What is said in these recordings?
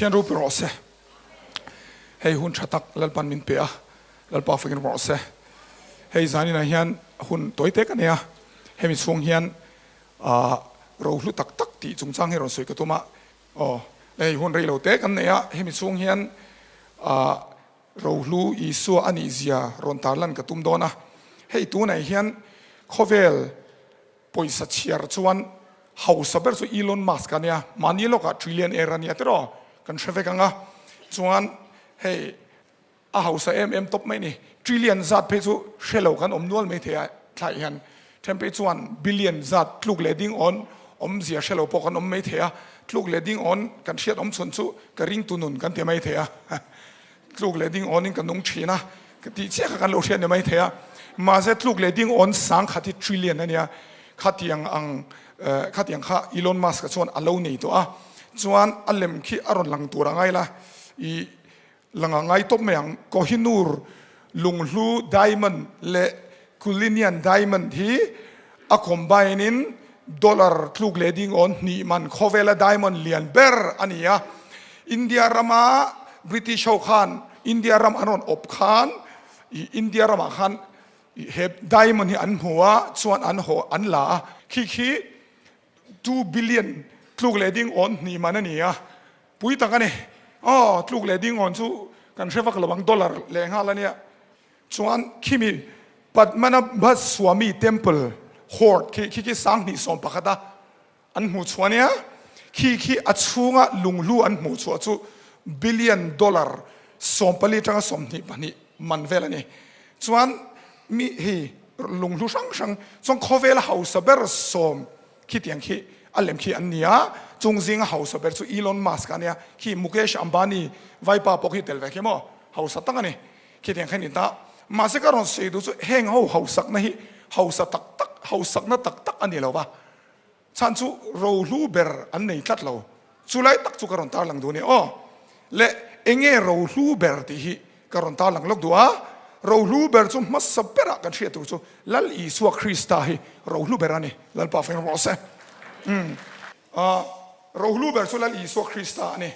Pathian ropui rawh se. Hei hun tha tak Lalpan min pe a, Lalpa fakin rawh se. Hei zaninah hian hun tawi tek a nei a, hemi chhung hian rohlu tak tak tih chungchang hi rawn sawi ka tum a. Aw, hei hun rei lo te kan nei a, hemi chhung hian rohlu Isua a nih zia rawn tarlan ka tum dawn a. Hei tunah hian khawvel Pawisa chhiar chuan hausa ber chu Elon Musk a nia, mahni lawkah trillionaire a nia tiraw kan hre vek ang a, chuan hei a hausa em em tawp mai a ni. Trillion zat phei chu hre lo kan awm nual mai thei a thlai hian then phei chuan billion zat tluk leh ding awn awmzia hre lo pawh kan awm mai thei a, tluk leh ding awn kan hriat awm chhun chu ka ringtu nun kan ti mai thei a. Tluk leh ding awnin ka nung thin a, ka tih chiah kha kan lo hriat ni mai thei a. Mahse tluk leh ding awn sang khat hi trillion a nia, khatiang ang khatiang kha Elon Musk-a chuan a lo nei tawh a, chuan a lem khi a rawn lang tur a ngai la, i lang a ngai tawp mai ang. Kohinoor lunghlu diamond leh Cullinan diamond hi a combine in dollar tluk leh ding awn hnih man khawvela diamond lian ber a ni a. India rama British ho khan India ram an rawn awp khan i India ramah khan he diamond hi an hmu a, chuan an haw an la a. Khi khi 2 billion tluk leh ding awn hnih man a ni a, pui tak a ni. Aw tluk leh ding awn chu kan hre vak lo ang dollar leh nghal a nia. Chuan khimi Padmanabhaswamy Temple hoard khi khi khi 2011 a an hmuh chhuah ania, khi khi a chhunga lunghlu an hmuh chhuah chu billion dollar 14 atanga 22 man vel a ni. Chuan mi hei lunghlu hrang hrang chuan khawvela hausa ber sawm khitiang khi a lem khi an ni a, chung zinga hausa ber chu Elon Musk a nia, khi Mukesh Ambani vaipa pawh khi tel ve khi maw hausa tak a ni. Khitiang kha ni ta. Mahse ka rawn sawi duh chu heng ho hausakna hi hausa tak tak, hausakna tak tak a ni lo va. Chhan chu rohlu ber an nei tlat lo. Chulai tak chu ka rawn tarlang duh a ni. Aw le, enge rohlu ber tih hi ka rawn tarlang lawk duh a. Rohlu ber chu hmasa berah kan hriat tur chu Lal Isua Krista hi rohlu ber a ni. Lalpa feng rawh se. Umm. Rohlu ber chu Lal Isua Krista a ni.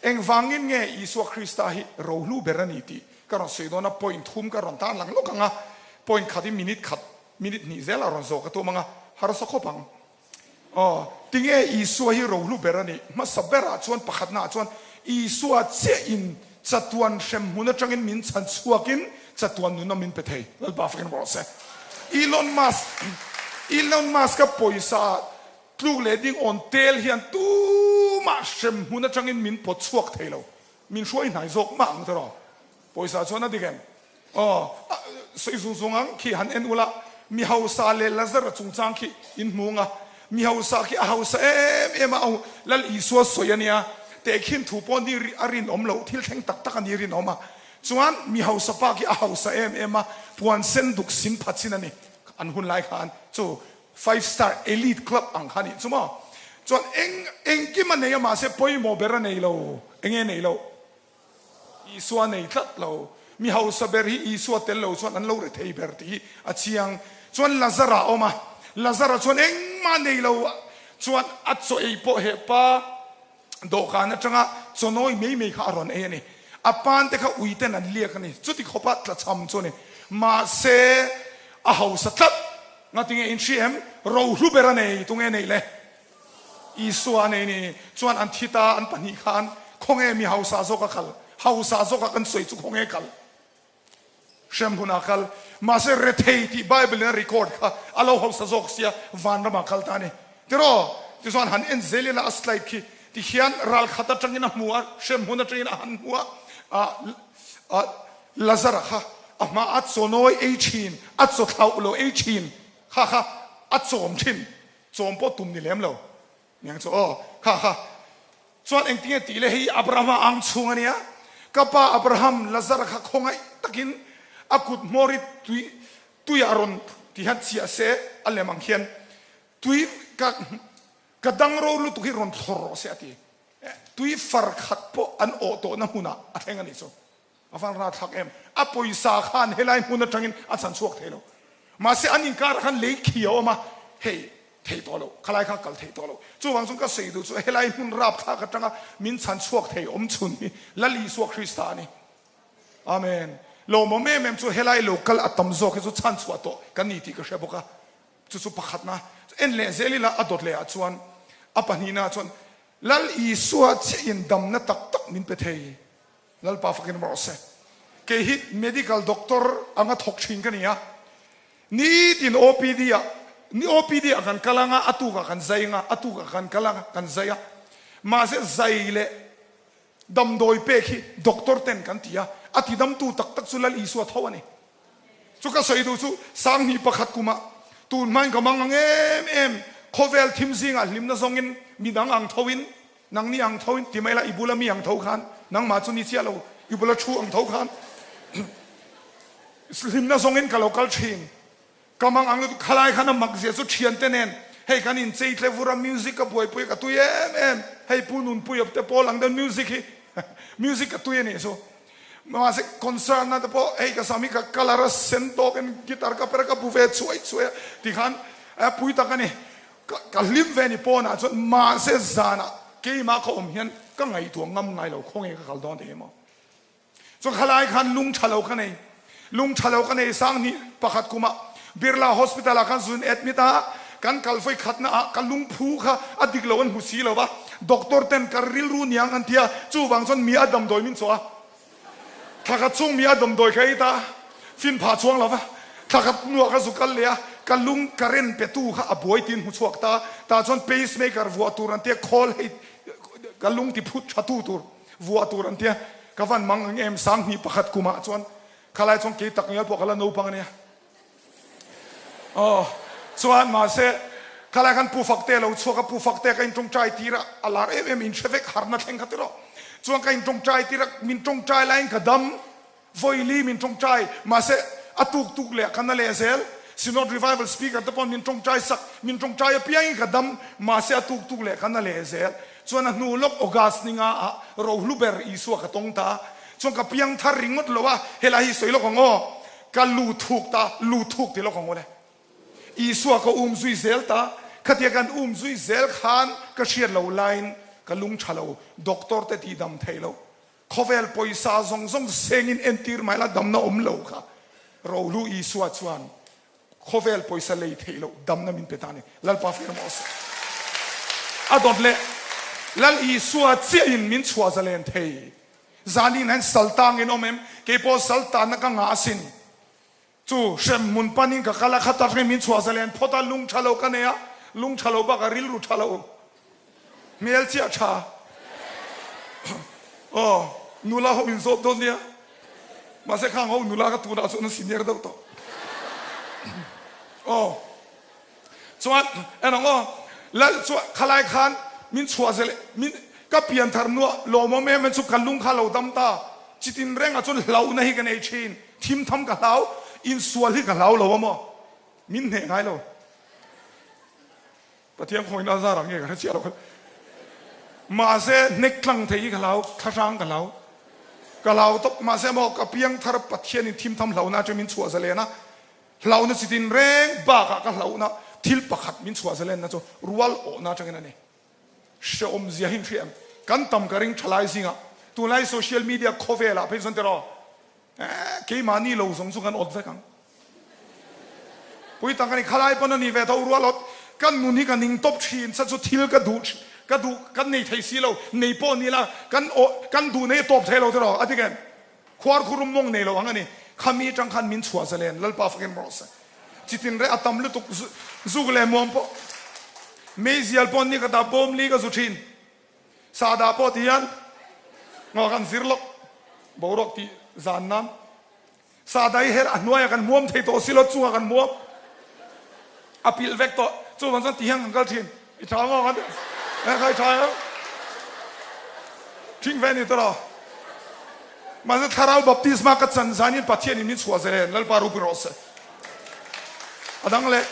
Engvangin nge Isua Krista hi rohlu ber a ni tih ka rawn sawi dawn a, point thum ka rawn tan lang lawk ang a, point khat hi minute khat, minute hnih zel a rawn zawh ka tum ang a, harsa khawp ang. Aw, tinge Isua hi rohlu ber a nih? Hmasa berah chuan pakhatnaah chuan Isua chiah in chatuan hrem hmun atangin min chhan chhuakin chatuan nuna min pe thei. Lalpa fakin rawh se. Elon Musk, Elon Musk-a pawisa Tluk leh ding awn tel hian tumah hrem hmun atangin min pawt chhuak thei lo. Min hruai hnai zawk mah ang tiraw? Pawisa chuan a dik em? Aw, sawi zung zung ang khi han en ula, mi hausa leh Lazara chungchang khi in hmu ang a. Mi hausa khi a hausa em em a, au Lal Isua sawi a nia, tehkhin thu pawh ni a rinawm loh, thil thleng tak tak a ni rinawm a. Chuan mi hausa pa khi a hausa em em a, puan sen duk sin phat sin a ni an hun lai khan chu. Five star elite club ang kha nih chu maw? Chuan eng engkim a nei a mahse pawimawh ber a nei lo. Enge nei lo? Isua a nei tlat lo. Mi hausa ber hi Isua tel lo chuan an lo re thei ber tih hi a chiang. Chuan Lazara a awm a, Lazara chuan engmah a nei lo. Chuan a chaw ei pawh he pa dawhkan atanga chawnawi mai mai kha a rawn ei a ni. A pan te kha ui ten an liak a ni. Chuti khawpa tlachham chu a ni. Mahse a hausa tlat. Ngatinge in hria em? Rohlu ber a nei. Tunge neih le? Isua a nei ni. Chuan an thi ta an pahnih khan khawnge mi hausa zawk a kal? Hausa zawk a kan sawi chu khawnge kal? Hrem hunah kal. Mahse rethei tih Bible in a record kha a lo hausa zawk sia vanramah kal ta a ni. Tiraw? Tichuan han en zel ila a slide khi tikhian ral khat atangin a hmu a, hrem hun atangin a han hmu a, ah Lazara kha a hma a chawnawi ei thin, a chaw thlauh lo ei thin kha kha a chawm thin, chawm pawh tum ni lem lo niang chu aw kha kha. Chuan engtinge tih le hei Abrahama ang chhung a nia, ka pa Abraham Lazara kha khawngaih takin a kut hmawr hi tui tuiah rawn ti hian chiah se a lem ang hian tui ka ka dang ro lutuk hi rawn thlawr rawh se a ti. Tui far khat pawh an awh tawhna hmunah a thleng a nih chu. A van rathlak em? A pawisa khan helai hmun atangin a chhan chhuak thei lo. Mahse an inkarah khan lei khi a awm a, hei. Thei tawh lo, khalai kha kal thei tawh lo. Chuvang chuan ka sawi duh chu helai hmun rapthlak atanga min chhan chhuak thei awm chhun hi Lal Isua Krista a ni. Amen. Lawmawm em em chu helai lo kal a tam zawk hi chu chhan chhuah tawh kan ni tih ka hre bawk a. Chu chu pakhatna en leh zel ila a dawt leh ah chuan a pahnihna ah chuan Lal Isua chiah in damna tak tak min pe thei. Lalpa fakin rawh se. Kei hi medical doctor anga thawk thin ka ni a, nitin OPD ah ni OPD ah kan kal anga a tukah kan zai anga a tukah kan kal anga kan zai a, mahse zai leh damdawi pek hi doctor ten kan ti a, a ti damtu tak tak chu Lal Isua tho a ni. Chu ka sawi duh chu Sanghnih pakhat kumah tun hmain ka mang ang em em, khawvel thim zingah hlimna zawngin midang ang thoin Nangni ang tho in ti mai la, i bula mi ang tho khan, nangmah chu ni chiah lo, i bula thu ang tho khan hlimna zawngin ka lo kal thin. Ka mang ang lutuk, khalai khan a mak zia chu thiante nen hei kan inchei tle vur a, music ka buaipui a, ka tui em em, hei Pu Nunpuia te pawl ang deuh music hi music ka tui a nih chu. Mahse concert na te pawh hei ka sam hi ka colour a sen tawkin guitar ka per a, ka bu ve chhuai chhuai a tikhan pui tak a ni. Ka hlim ve ni pawnah chuan mahse zanah keimah ka awm hian ka ngaihtuah ngam ngai lo khawnge ka kal dawn thei emaw. Chuan khalai khan lung tha lo ka nei, lung tha lo ka nei Sanghnih pakhat kumah Birla Hospital ah khan zun admit a, kan kal vawi khatna ah ka lungphu kha a dik lo an hmu si lo va, doctor ten ka rilru niang an ti a, chuvang chuan mi a damdawi min chawh a. Thla khat chung mi a dawmdawi kha ei ta, fin phah chuang lo va, thla khat hnuah ka zu kal leh a, ka lung current petu kha a buai tiin hmu chhuak ta, tah chuan pacemaker vuah tur an tia, khawl hei ka lung ti phut tha tu tur vuah tur an tia, ka van mang ang em 2001 kumah chuan khalai chuan kei tak ngial pawh ka la naupang a nia. Aw chuan mahse khalai khan Pu Fakte a lo chhuak a, Pu Fakte ka intawngtai tir a, a lar em em in hre vek harna thleng kha tiraw. Chuan ka intawngtai tir a, min tawngtai laiin ka dam, vawili min tawngtai, mahse a tuk tuk leh ka na leh zel. Synod Revival Speaker te pawn min tawngtai sak, min tawngtai apiangin ka dam, mahse a tuk tuk leh ka na leh zel. Chuan a hnu lawk August ninga ah rohlu ber Isua ka tawng ta a, chuan ka piang thar ringawt lo a, helai hi sawi lawk ang aw. Ka lu thuk ta, lu thuk ti lawk ang ule. Isua ka um zui zel ta, khatia kan um zui zel khan ka hriat lo laiin ka lung tha lo, doctor te tih dam thei lo, khawvel pawisa zawng zawng sengin entir mai la damna awm lo kha rohlu Isua chuan khawvel pawisa lei theih loh damna min pe ta a ni. Lalpa fir maw se. A dawt leh Lal Isua chiahin min chhuah zalen thei. Zanin hian sal tangin awm em? Kei pawh sal tanna ka ngah asin. Chu hrem hmun panin ka kal a, kha tak hi min chhuah zalen phawt a, lung tha lo ka nei a, lung tha lo bakah rilru tha lo, hmel chiah tha. Aw, nula ho in zawt dawn nia. Mahse khang ho nula ka tunah chuan an senior deuh tawh. Aw. Chuan en ang aw, Lal chuan khalai khan min chhuah zel min ka pian thar nuah lawmawm em em chu ka lung kha lo dam ta, chitin rengah chuan hlauhna hi ka nei thin, thim tham ka hlau, insual hi ka hlau lo a maw, min hneh ngai lo. Pathian khawngin a zar ang nge ka hre chiah lo kha. Mahse hnek tlang thei hi ka hlau, thlahrang ka hlau, ka hlau tawp, mahse maw ka piang thar Pathianin thim tham hlauhna atangin min chhuah zalen a, Hlauhna chi tin reng bakah ka hlauhna thil pakhat min chhuah zalenna chu rual awhna atangin a ni. Hrehawm zia hi in hria em? Kan tam ka ring thalai zingah tunlai social media khawvelah phei chuan tiraw eh keimahni lo zawng chu kan awt vek ang. Pui tak a ni, khalai pawn a ni ve tho rual awt kan nun hi ka ning tawp thin sa chu thil ka duh ka duh kan nei thei si lo, nei pawh ni la kan awh kan duh nei a tawp thei lo tiraw a ti ken. Khuar khurum mawng nei lo ang a ni. Khami atang khan min chhuah zalen Lalpa fakin rawh se. Chitin reh a tam lutuk zuk leh muam pawh meizial pawh ni ka dah bawm li ka zu thin. Sahdah pawh ti hian ngaw kan zir lawk boruak tih zan nan. Sahdah hi her a hnuaiah kan muam thei tawh si lo chungah kan muam a pilh vek tawh. Chuvang chuan ti hian kan kal thin. I tha maw kan eh kha i tha em? Thing ve ni tawh. Mahse thlarau baptisma ka chan zanin Pathian in min chhuah zel e, Lalpa ropui rawh se. A dang leh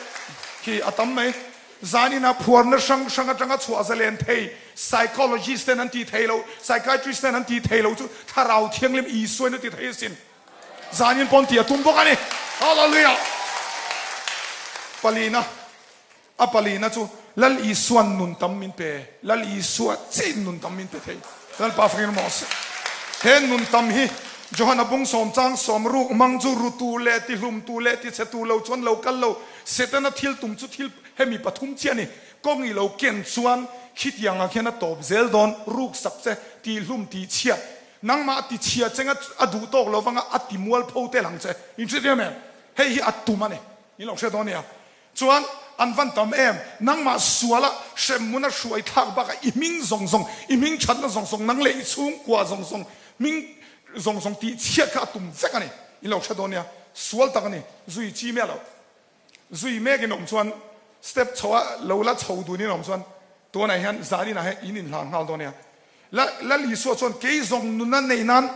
khi a tam mai. Zanin a phuarna hrang hrang atanga chhuah zalen thei psychologist ten an ti thei lo, psychiatrist ten an ti thei lo chu thlarau thianghlim Isua in a ti thei asin. Zanin pawn tih a tum bawk a ni. Hallelujah! Palina. A palina chu Lal Isua'n nun tam min pe, Lal Isua chiin nun tam min pe thei. Lalpa fakin rawh se. He nun tam hi Johana bung sawm chang sawm ruk hmang chu rutu leh tihlumtu leh tichhetu lo chuan lo kal lo. Setana thil tum chu thil hemi pathum chiah a ni. Kawng i lo ken chuan khitiangah khian a tawp zel dawn, ruksak che, tihlum, tihchhiat. Nangmah a tichhia chenga a duh tawk lo vanga a timualpho tel ang che. Inhrethiam em? Hei hi a tum a ni. In lo hre dawn nia. Chuan an van tam em? Nangmah suala hremhmun a hruai thlak bakah i hming zawng zawng, i hming thatna zawng zawng, nang leh i chhungkua zawng zawng, hming zawng zawng tih chhiat kha a tum vek a ni. In lo hre dawn nia. Sual tak a ni. Zui chi miah lo. Zui mek in awm chuan step chho a lo la chho dun in awm chuan tunah hian zaninah hian in inhlan nghal dawn nia. La Lal Isua chuan kei zawng nuna nei nan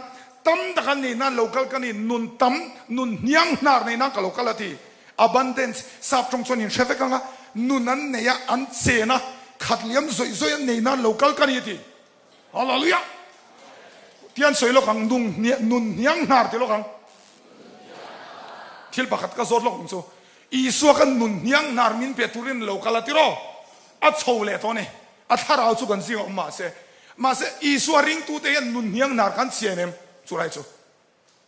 tam taka nei nan lo kal ka ni, nun tam, nun hniang hnar nei nan ka lo kal a ti. Abundance, sap tawng chuan in hre vek ang a, nun an nei a, an chen a, khat liam zawih zawih an nei nan lo kal ka ni a ti. Hallelujah! Tian sawi lawk ang, nun nun hniang hnar ti lawk ang. Thil pakhat ka zawt lawk ang chu, Isua khan nun hniang hnar min pe turin lo kal a ti raw? A chho leh tawh a ni. A thlarau chu kan zingah awm mahse, mahse Isua ringtute hian nun hniang hnar kan chen em? Chulai chu.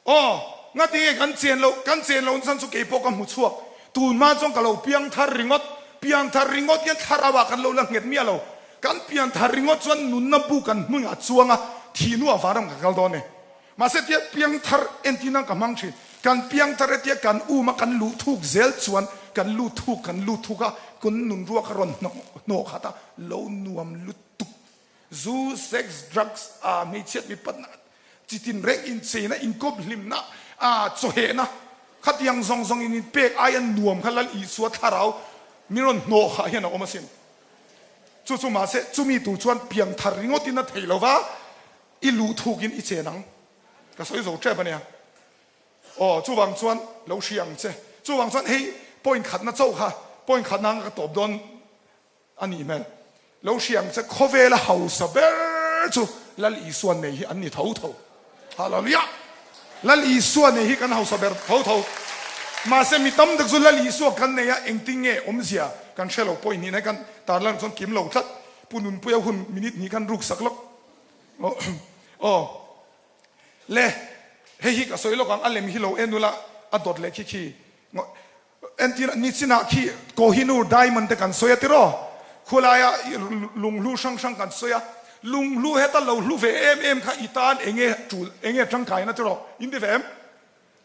Aw, ngati nge kan chen loh? Kan chen loh chan chu keipawh ka hmu chhuak. Tun hma chuan ka lo piang thar ringawt. Piang thar ringawt hian thlarauah kan lo la nghet miah lo. Kan pian thar ringawt chuan nunna bu kan hmingah chuang a, thih hnuah vanram kan kal dawn e. Mahse tia piang thar entir nan ka hmang thin. Kan piang thar e tia kan um a, kan luh thuk zel chuan kan lut thuk, kan lut thuk a, kun nun ruak a rawn hnawh khat a, lo nuam lutuk. Zu, sex, drugs, a hmeichhiat mipatna, chitin reng incheina, inkawp hlimna, a chawhehna, khatiang zawng zawng in inpek aia nuam kha Lal Isua thlarau min rawn hnawh khah hian a awm asin. Chu chu mahse chumi tur chuan piang thar ringawtin a thei lova, i luh thukin i chen ang. Ka sawi zo tep ania. Aw, chuvang chuan lo hria ang che. Chuvang chuan hei point khatna chauh kha point khatna anga ka tawp dawn a nih hmel. Lo hria ang che, khawvela hausa ber chu Lal Isua nei hi an ni tho tho. Hallelujah! Lal Isua nei hi kan hausa ber tho tho. Mahse mi tam tak chu Lal Isua kan nei a, engtin nge awmzia kan hre lo point hnihna hi kan tarlan chuan kim lo tlat. Pu Nunpuia hun minute hnih khan ruksak lawk. Aw le, hei hi ka sawi lawk ang, a lem hi lo en ula, a dawt leh khi khi. Entir nichinah khi Kohinoor diamond te kan sawi a tiraw? Khulaia lunghlu hrang hrang kan sawi a, lunghlu heta lo hlu ve em em kha i tan enge tul enge tangkaina tiraw? In ti ve em?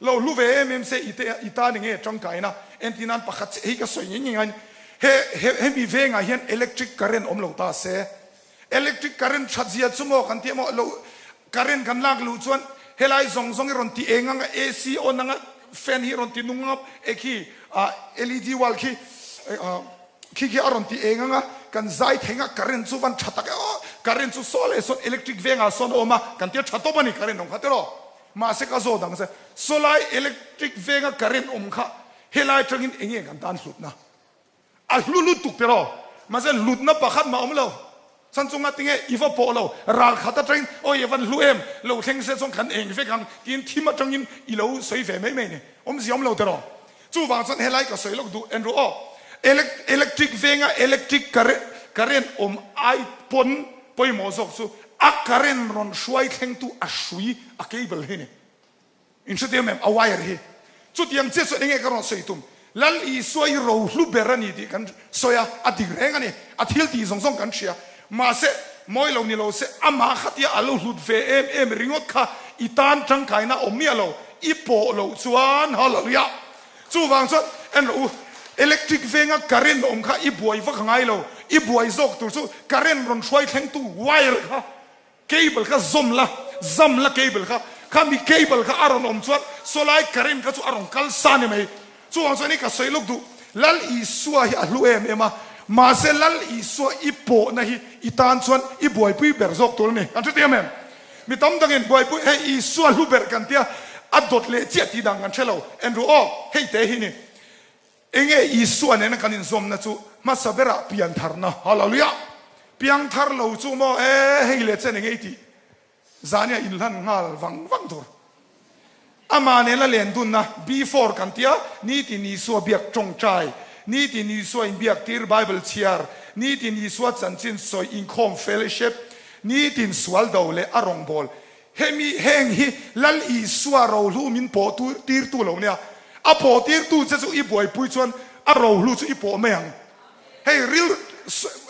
Lo hlu ve em em se i te i tan enge tangkaina? Entir nan pakhat chiah hi ka sawi ngei ngei a ni. He he hemi vengah hian electric current awm lo ta se, Electric current that zia chu maw kan tih emaw lo current kan lak luh chuan helai zawng zawng hi rawn ti eng ang a AC on ang a fan hi rawn ti nung ang a e khi ah LED wall khi ah khi khi a rawn ti eng ang a kan zai thei ang a current chu van tha tak e aw current chu saw leh sawn electric vengah sawn a awm a kan tia tha tawp a ni current awm kha tiraw mahse ka zawt ang che sawlai electric venga current awm kha helai tangin eng nge kan tan hlutna. A hlu lutuk tiraw? Mahse hlutna pakhat mah awm lo. Chhan chunga tinge i va pawh lo, ral khat atangin awi a van hlu em, lo thleng se chuan kan eng vek ang tiin thim atangin i lo sawi ve mai mai ni. Awmzia awm lo tiraw? Chuvang chuan helai ka sawi lawk duh en ru aw. Electric venga electric current awm ai pawn pawimawh zawk chu a current rawn hruai thlengtu a hrui a cable hi ni. In hre tir em? A wire hi. Chutiang chiah chuan enge ka rawn sawi tum? Lal Isua hi rohlu ber a ni tih kan sawi a, a dik reng a ni. A thil tih zawng zawng kan hria. Mahse, mawi lo ni lo se, amah khatia a lo hlut ve em em ringawt kha i tan tangkaina awm miah lo, i pawh loh chuan Hallelujah! Chuvang chuan en rawh u, electric venga current awm kha i buai vak a ngai lo, i buai zawk tur chu current rawn hruai thlengtu wire kha Cable kha zawm la, zam la cable kha, khami cable kha a rawn awm chuan sawlai current kha chu a rawn kal sa ni mai. Chuvang chuan i ka sawi lawk duh, Lal Isua hi a hlu em em a, mahse Lal Isua i pawhna hi i tan chuan i buaipui ber zawk tur a ni. Kan hre tih em em? Mi tam dangin buaipui, hei Isua hlu ber kan tia, a dawt leh chiah tih dan kan hre lo. En ru aw, hei te hi ni. Enge Isua nena kan inzawmna chu hmasa berah piantharna, Hallelujah! Piangthar lo chu maw e hei leh chen enge i tih? Zania inhlan nghal vang vang tur. Amah nena len dunna, before kan tia, nitin Isua biak tawngtai. Nitin Isua inbiak tir Bible chhiar, nitin Isua chanchin sawi inkhawm fellowship, nitin sual do leh a rawngbâwl. Hemi heng hi Lal Isua rohlu min pawh tirtu lo nia. A pawh tirtu che chu i buaipui chuan a rohlu chu i pawh mai ang. Hei ril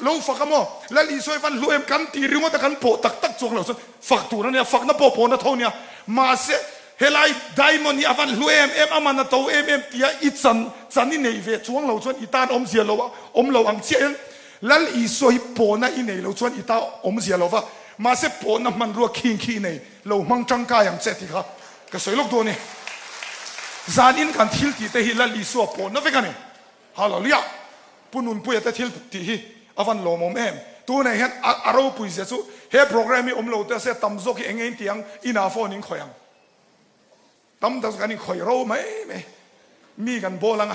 lo fak a maw? Lal Isua hi van hlu em? Kan ti ringawt a kan pawh tak tak chuang lo chuan fak tur a nia, fakna pawh pawhna tho nia. Mahse helai diamond hi a van hlu em em, a man a to em em tia i chan chan i nei ve chuang lo chuan i tan awmzia lo a awm lo ang chiah hian Lal Isua hi pawhna i nei lo chuan i ta awmzia lo va, mahse pawhna hmanrua khing khi i nei lo hmang tangkai ang che tih kha ka sawi lawk dawn e. Zanin kan thil tih te hi Lal Isua pawhna vek a ni. Hallelujah! Pu Nunpuia te thil tih hi a van lawmawm em? Tunah hian a ropui zia chu he program hi awm lo te se tam zawk hi eng eng tiang inah phone in khawih ang. Tam tak chu kan inkhawih ro mai mai. Mi kan bawl ang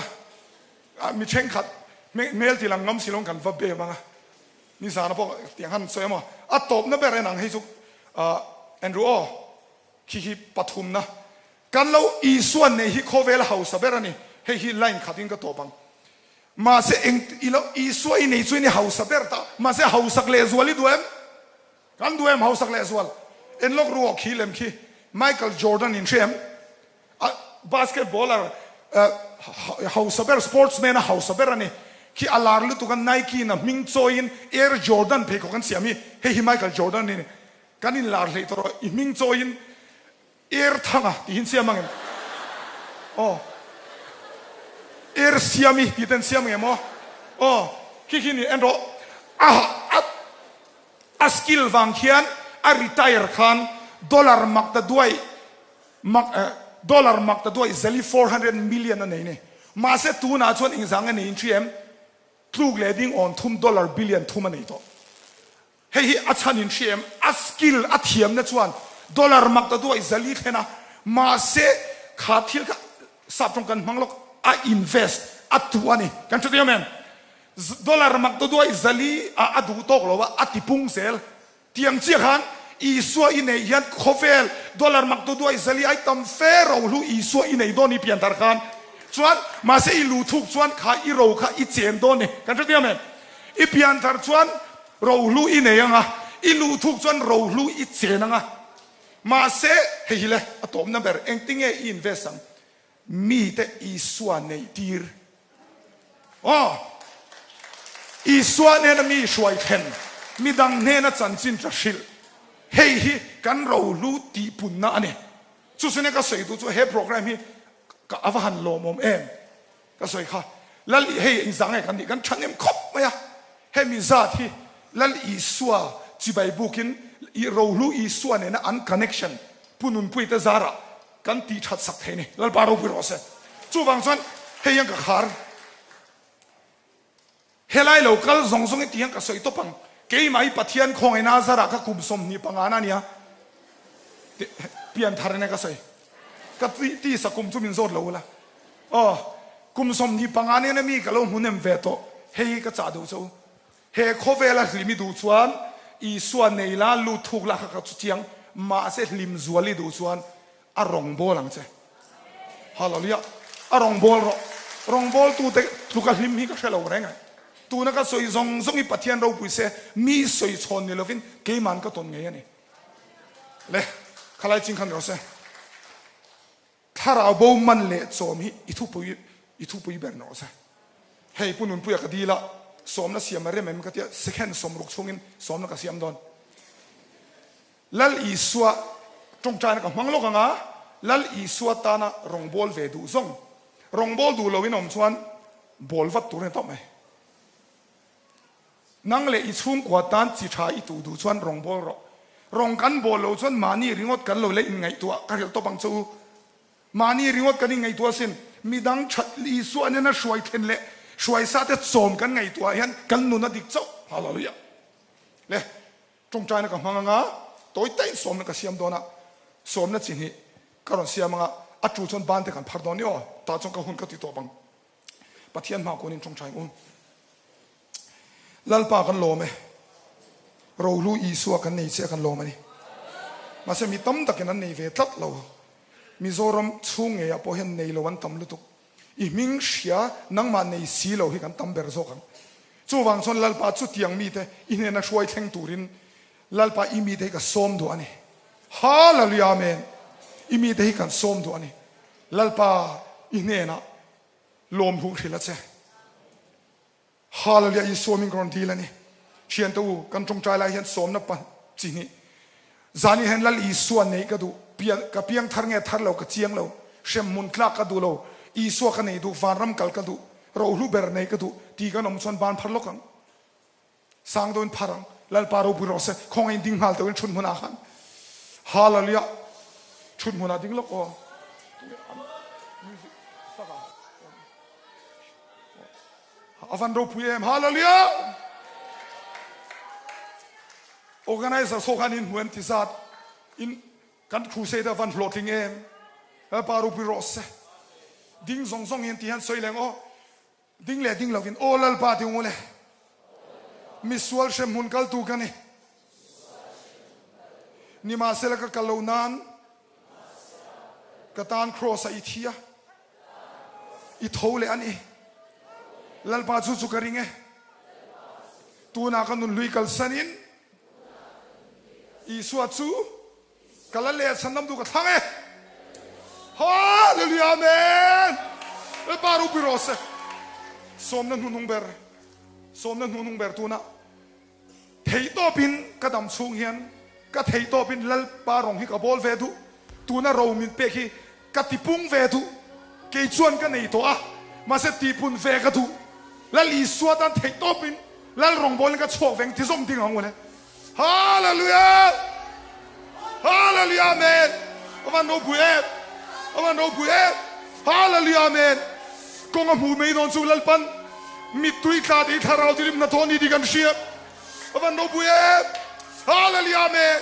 a, mi thenkhat hmel ti lang ngam si lo kan va bem ang a. Nizana pawh tiang han sawi emaw a tawpna ber en ang hei chu Andrew aw khi khi pathumna Kan lo Isua nei hi khawvel hausa ber a ni. Hei hi line khatin ka tawp ang. Mahse eng i lo Isua i nei chuan i hausa ber ta. Mahse hausak lehzual i duh em? Kan duh em hausak lehzual? En lawk ruah khi lem khi Michael Jordan in hria em? A basketballer hausa ber sportsman a hausa ber a ni. Khi a lar lutuk a Nike in a hming chawiin Air Jordan pheikhawk an siam hi hei hi Michael Jordan a ni. Kan inlar hleih tawh rawh i hming chawiin Er thanga tih hi an siam ang em? Aw. Er siami tih te an siam ang em aw? Aw. Khi khi ni en rawh. A a a skill vang khian a retire khan dollar mak ta duai mak eh dollar mak ta duai zali 400 million a nei ni. Mahse tunah chuan engzang a nei in hria em? Tluk leh ding awn thum dollar billion thum a nei tawh. Hei hi a chhan in hria em? A skill, a thiamna chuan dollar mak ta duai 400 thlen a, mahse kha thil kha sap tawng kan hmang lawk, a invest, a tuh a ni. Kan hre thiam em? Dollar mak ta duai 400 ah a duh tawk lo a, a ti pung zel. Tiang chiah khan Isua i neih hian khawvel dollar mak ta duai 400 ai tam fe ro hlu Isua i nei dawn i pianthar khan chuan mahse i lu thuk chuan kha i ro kha i chen dawn ni. Kan hre thiam em? I pianthar chuan Rohlu i nei ang a, i luh thuk chuan rohlu i chen ang a. Mahse, hei hi le, a tawpna ber, engtinge i invest ang? Mite Isua neih tir. Aw! Isua hnena mi hruai thlen, midang hnena chanchin tla hrilh, hei hi kan rohlu tihpunna a ni. Chu chu nia ka sawi duh chu he program hi ka a va han lawmawm em? Ka sawi kha, Lal I hei engzah nge kan nih kan thahnem khawp mai a, hemi zat hi Lal Isua chibai bukin i rohlu Isua nena an connection Pu Nunpuite zarah kan tih that sak thei ni, Lalpa ropui rawh se. Chuvang chuan hei hian ka khar. Helai lo kal zawng zawng i ti hian ka sawi tawp ang. Keimah hi Pathian khawngaihna zarah ka kum 25 na ania. Pianthar in ka sawi. Ka tisa kum chu min zawt lo ula. Aw, kum 25 nena mi ka lo hmu nem ve tawh. Hei hi ka chah duh che u. He khawvela hlim i duh chuan Isua nei la, lut thuk la kha ka chu chiang. Mahse hlim zual i duh chuan A rawngbâwl ang che. Hallelujah! A rawngbâwl rawh. Rawngbâwltute tluka hlim hi ka hre lo reng ai. Tuna ka sawi zawng zawng hi Pathian ropui se, mi sawi chhawn ni lovin keima'n ka tawn ngei a ni. Le, khalai ching khan rawh se. Thlarau bo man leh chawm hi i thupui i thupui ber rawh se. Hei Pu Nunpuia ka dil a, sawmna siam a rem em ka tia, second 60 chhungin sawmna ka siam dawn. Lal Isua tawngtaina ka hmang lawk ang a, Lal Isua tana rawngbâwl ve duh zawng, rawngbâwl duh loin awm chuan bâwl vat tur a ni tawp mai. Nang leh i chhungkua tan chi tha i tuh duh chuan rawngbâwl rawh. Rawng kan bâwl lo chuan mahni ringawt kan lo la inngaihtuah ka hrilh tawp ang che u. Mahni ringawt kan inngaihtuah asin, midang that Isua nena hruai thlen leh hruai sa te chawm kan ngaihtuah hian kan nun a dik chauh. Hallelujah. Le. Tawngtaina ka hmang anga tawi tain sawmna ka siam dawn a, sawmna chi hnih ka rawn siam anga a tul chuan ban te kan phar dawn ni aw, tah chuan ka hun ka ti tawp ang. Pathian hma kunin tawngtai ang u. Lalpa kan lawm e, Rohlu Isua kan nei che a kan lawm a ni. Mahse mi tam takin an nei ve tlat lo, Mizoram chhung ngeiah pawh hian nei lo an tam lutuk. I hming hria nangmah nei si lo hi kan tam ber zawk ang. Chuvang chuan Lalpa chutiang mite i hnena hruai thleng turin Lalpa i mite hi ka sawm duh a ni. Hallelujah Amen. I mite hi kan sawm duh a ni. Lalpa i hnenah lawm huh hrilh a che. Hallelujah Isua min ka rawn dil a ni. Thiante u, kan tawngtai lai hian sawmna pa chi hnih. Zani hian Lal Isua neih ka duh. Pian, ka piang thar nge thar lo ka chiang lo. Hrem hmun tlak ka duh lo. Isua ka nei duh, vanram kal ka duh. Rohlu ber nei ka duh ti kan awm chuan ban phar lawk ang. Sang deuhin phar ang. Lalpa ropui rawh se. Khawngaih ding nghal deuhin thut hmunah khan. Hallelujah. Thut hmunah ding lawk aw. A van ropui em. Hallelujah. Organizer so khan in hmu em ti zat in kan crusade a van hlawhtling em. Lalpa ropui rawh se. Ding zawng zawng hian ti hian sawi leng aw. Ding leh ding lovin, Aw Lalpa ti ung ule, misual hremhmun kaltu ka ni. Nimahsela ka kal lo nan ka tan Kraws ah i thi a, i tho leh a ni. Lalpa chu chu ka ring e. Tunah ka nunhlui kalsanin Isua chu Ka la leh chhan lam duh ka thlang e. Hallelujah Amen. Lalpa ropui rawh se. Sawmna hnuhnung ber sawmna hnuhnung ber tuna theihtawpin ka dam chhung hian ka theihtawpin Lalpa rawng hi ka bawl ve duh. Tuna ro min pek hi ka tipung ve duh. Kei chuan ka nei tawh a, mahse tihpun ve ka duh. Lal Isua tan theihtawpin Lal rawngbawlin ka chhuak veng ti zawng ding ang u le. Hallelujah! Hallelujah Amen! Avan ropui em! Avan ropui em! Hallelujah Amen! Kawng a hmuh mai dawn chu Lalpan mittui tla tih thlarau tilim hnathawh ni tih kan hria. Avan ropui em! Hallelujah Amen!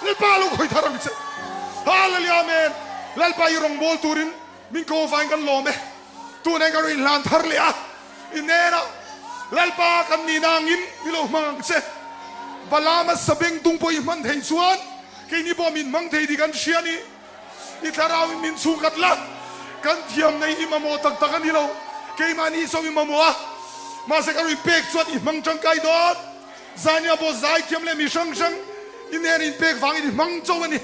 Lalpa lo khawi thar ang che. Hallelujah Amen! Lalpa i rawngbâwl turin min ko avangin kan lawm e. Tunah ka rawn inhlan thar leh a, i hnenah, Lalpa kan nihna angin i lo hmang ang che. Balaama sabeng tung pawh i hman theih chuan keini pawh min hmang thei tih kan hria a ni. I thlarauin min chhungkhat la, kan thiam nei i mamawh tak tak a ni lo. Keimahni saw i mamawh a, mahse ka rawn pek chuan i hmang tangkai dawn. Zania pawh zaithiam leh mi hrang hrang i hnen inpek vangin i hmang chauh a ni.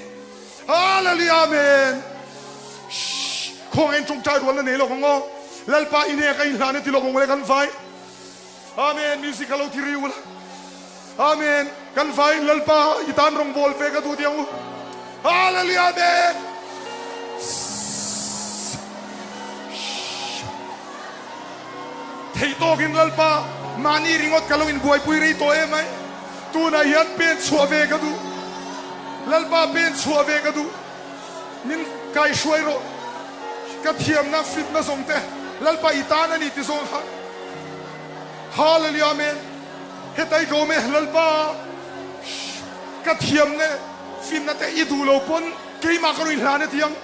Hallelujah Amen. Shh. Khawngaih tawngtai rualna nei lawk ang aw. Lalpa i nek a in hlan a ti lawk ang le kan vai. Amen. Music a lo ti ri ula. Amen. Kan vai Lalpa i tan rawngbawl ve ka duh ti ang u. Hallelujah Amen. Theih tawkin Lalpa mahni ringawt ka lo inbuaipui rei tawh em ai. Tunah hian pen chhuah ve ka duh. Lalpa pen chhuah ve ka duh. Min kaihruai rawh. Ka thiamna fitna zawng te Lalpa i tan a ni ti zawng kha. Hallelujah Amen. Hetai ka awm e Lalpa ka thiamna fitna te i duh lo pawn keimah ka rawn hlan a ti ang.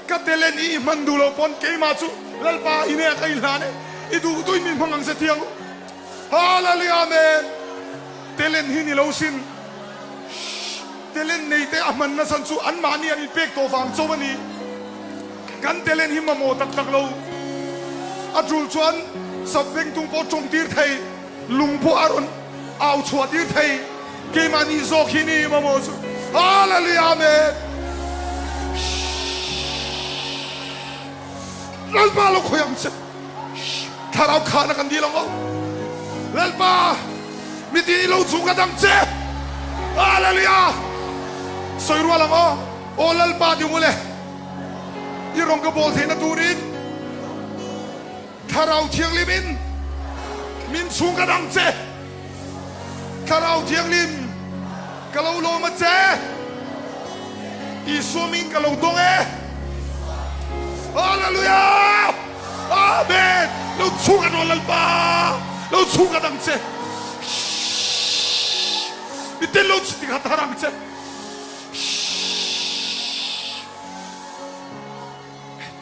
Ka telen i i hman duh lo pawn keimah chu Lalpa i nek a i hlan e. I duh duhin min hmang ang che ti ang. Hallelujah Amen. Telen hi ni lo sin. Telen nei te a hman nasa chu anmahni an inpek tawh vang chauh a ni. Kan telen hi mamawh tak tak lo. A tul chuan sapbengtung pawh tawng tir thei, lung pawh a rawn au chhuah tir thei. Keimahni zawk hi ni mamawh chu. Hallelujah Amen. Lalpa lo khawi ang che. Thlarau khahna kan dil ang aw. Lalpa, mitin i lo chung ka dang che. Hallelujah. Sawi rual ang aw. Aw Lalpa ti ule. I rawng ka bawl theihna turin Thlarau Thianghlim in min chung ka dang che. Thlarau Thianghlim ka lo lawm a che. Isua min ka lo dawng e. Hallelujah! Amen! Lo chhung an aw Lalpa! Lo chhung an ang che. Mi tel lo chi tikhat har ang che.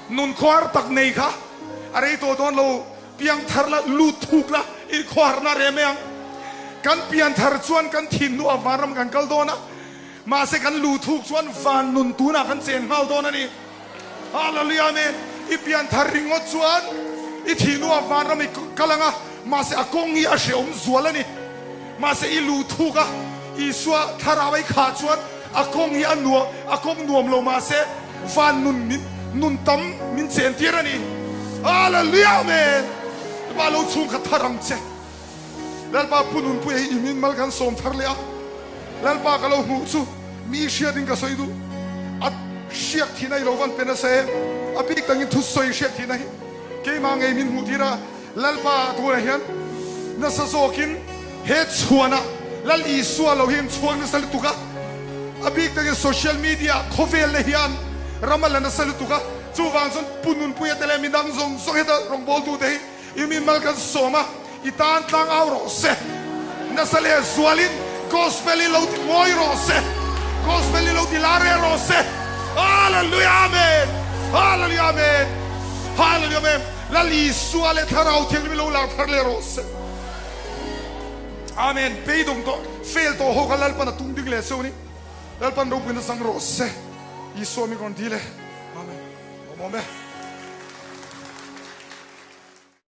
Nun khuar tak nei kha a rei tawh dawn lo. Piangthar la, lut thuk la, i khuarna rem e ang. Kan pianthar chuan kan thin hnuah vanram kan kal dawn a, mahse kan luh thuk chuan van nun tunah kan chen nghal dawn a ni. Hallelujah Amen. I pian thar ringawt chuan i thih hnuah vanram i kal ang a, mahse a kawng hi a hrehawm zual a ni. Mahse i luh thuk a, Isua thlarau a i khah chuan a kawng hi a nuam, a kawng nuam lo mahse van nun min nun tam min chen tir a ni. Hallelujah Amen. Lalpa lo chhung kha thar ang che. Lalpa Pu Nunpuia hi i min mal kan sawm thar leh a, Lalpa ka lo hmuh chu mi hriatin ka sawi duh. A hriak thihna i lo van pe nasa em? A bik tangin thusawi hriak thihna hi keimah ngei min hmuh tir a, Lalpa tunah hian nasa zawkin he chhuanah Lal Isua lo hi an chhuak nasa lutuk a, a bik takin social media khawvel te hian ram a la nasa lutuk a, chuvang chuan Pu Nunpuia te leh midang zawng zawng heta rawngbawltute hi I min mal kan sawm a, i tan tlang au rawh se. Nasa leh zualin Gospel i lo ti mawi rawh se. Gospel i lo ti lar reng rawh se. Hallelujah Amen. Hallelujah Amen. Hallelujah Amen. Lal Isua leh Thlarau Thianghlim i lo lar thar leh rawh se. Amen. Beidawng tawh, fail tawh ho kha Lalpan a tum ding leh seuh a ni. Lalpan ropuina chang rawh se. Isua min rawn dil e. Amen. Lawmawm e.